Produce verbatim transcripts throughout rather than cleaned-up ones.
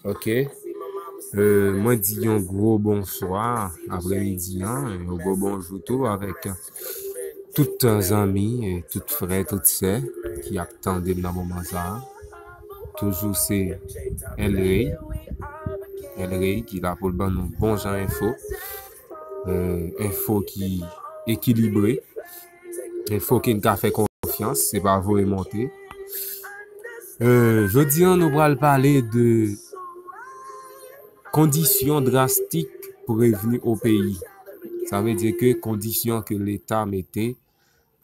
Ok. Euh, mwen di yon gwo bonswa apremidi an, yon gwo bonjou tou avèk tout zanmi, tout frè, tout sè ki ap tande m nan moman sa a. Toujou se El Rey, El Rey ki la pou l ban nou bon jan enfo. Euh, enfo ki ekilibre, enfo ke n ka fè konfyans, se pa voye monte. Euh, jodi an, nou pral pale de kondisyon drastik pou revni o peyi. Sa vle di ke kondisyon ke Leta mete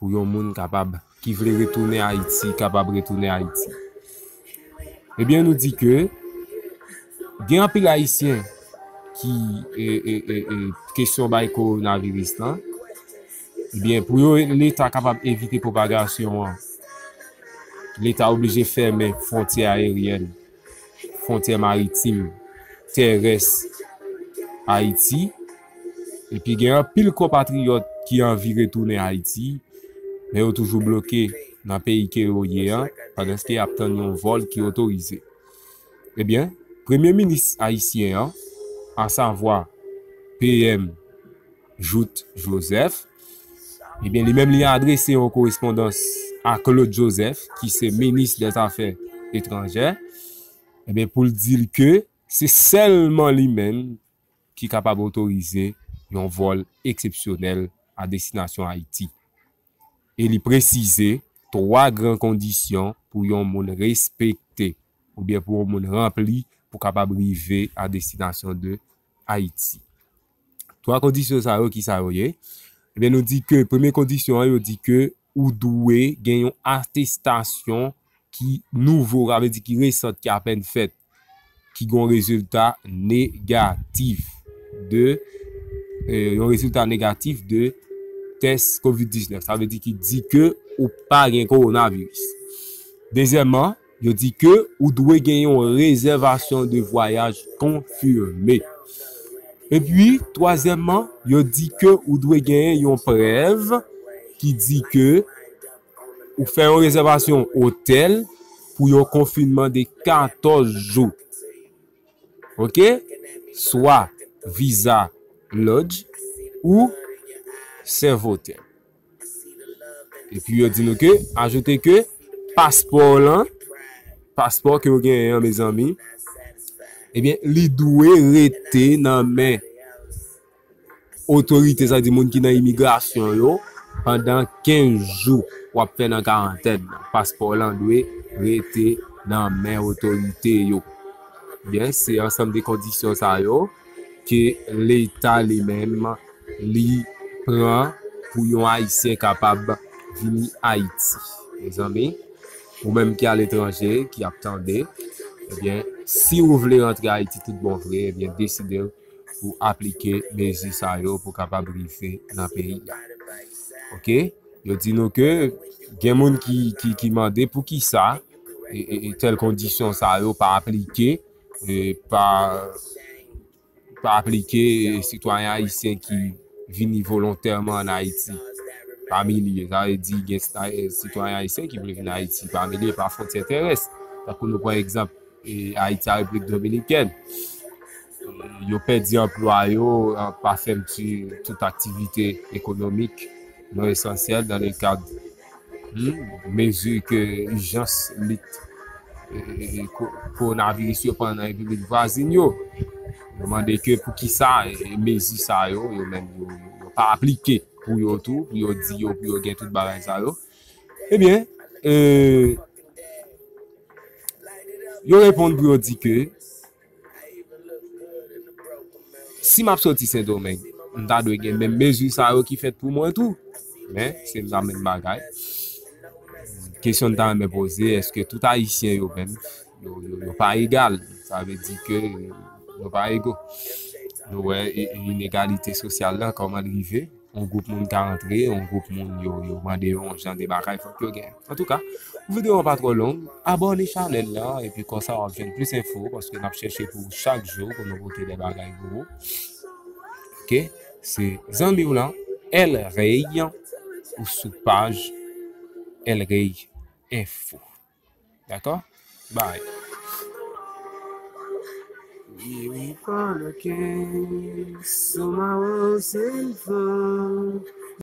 pou yon moun kapab, ki vle retounen Ayiti, kapab retounen Ayiti. Ebyen, nou di ke gen anpil Ayisyen ki, e, e, e, e, kesyon bay kowonaviris lan, ebyen, pou yo, Leta kapab evite pwopagasyon an, Leta oblije fèmen fwontyè ayeryèn, fwontyè maritim, terès Ayiti. Epi gen anpil konpatriyòt ki anvi retounen Ayiti, men yo toujou bloke nan peyi ke yo ye an, pandanske y ap tann yon vòl ki otorize. Ebyen, premye minis ayisyen an, asavwa P M Jouthe Joseph, ebyen, li menm li adrese yon korespondans a Claude Joseph, ki se minis dèzafè etranjè, ebyen, pou l di l ke se sèlman li menm ki kapab otorize yon vòl eksepsyonèl a destinasyon Ayiti. E li presize twa gran kondisyon pou yon moun respekte oubyen pou yon moun ranpli pou kapab rive a destinasyon de Ayiti. Twa kondisyon sa yo, ki sa yo ye? Ebyen, nou di ke premye kondisyon an, yo di ke ou dwe gen yon atestasyon ki nouvo, sa vle di ki resan, ki apèn fèt, ki gen yon rezilta negatif de, eh, yon rezilta negatif de tès kovid diznèf. Sa vle di ki di ke ou pa gen kowonaviris. Dezyèmman, yo di ke ou dwe gen yon rezèvasyon de vwayaj konfime. Epi, twazyèmman, yo di ke ou dwe gen yon prèv ki di ke ou fè yon rezèvasyon otèl pou yon konfinman de katòz jou. Ok? Swa viza lodge ou Servotel. Epi yo di nou ke, ajoute ke paspò w lan, paspò ke w genyen an, mezanmi, ebyen, li dwe rete nan men otorite, sa di moun ki nan imigrasyon yo, pandan kenz jou w ap fè nan karantèn nan. Paspò w lan dwe rete nan men otorite yo. Ebyen, se ansanm de kondisyon sa yo ke Leta li menm li pran pou yon Ayisyen kapab vini Ayiti. Mezanmi, ou menm ki aletranje, ki ap tande, ebyen, si ou vle rantre Ayiti tout bon vre, ebyen, deside w pou aplike mezi sa yo pou kapab rive nan peyi a. Ok? Yo di nou ke gen moun ki, ki, ki mande poukisa, e, e, e tèl kondisyon sa yo pa aplike, e pa, pa aplike, e, sitwayen ayisyen ki vini volontèman ann Ayiti pa milye. Sa vle di gen sita-, e, sitwayen ayisyen ki vle vin Ayiti pa milye, pa fwontyè terès. Tankou nou pran egzanp, e, Ayiti a Repiblik Dominikèn. Yo pèdi anplwa yo, an, pa fèmti tout aktivite ekonomik non esansyèl dans le cadre, hmm, mezi ke ijans lit, e, e, e, ko-, kowonaviris yo pran nan repiblik vwazin yo. Yo mande ke poukisa, e, mezi sa yo, yo menm yo, yo pa aplike pou yo tou, pou yo di yo, pou yo gen tout bagay sa yo. Ebyen, e, yo reponn pou yo di ke si m ap soti Sendomeng, m ta dwe gen menm mezi sa yo ki fèt pou mwen tou. Men, se pa menm bagay. Kesyon m ta renmen poze, èske tout Ayisyen yo menm, yo, yo, yo pa egal? Sa vle di ke yo pa ego. Nou wè, e, e, inegalite sosyal la, kòman l rive? Yon gwoup moun ka antre, yon gwoup moun yo, yo mande yo yon jan de bagay, fòk yo gen. Antouka, pou videyo an pa twò long, abòne chanèl la, epi konsa w ap jwenn plis enfo, paske n ap chèche pou ou chak jou, pou nou pote de bagay pou ou. Ok? Se zanmi w lan, El Rey, ou sou paj El Rey Info. Dakò? Bye. Call a king, sou my words and fun.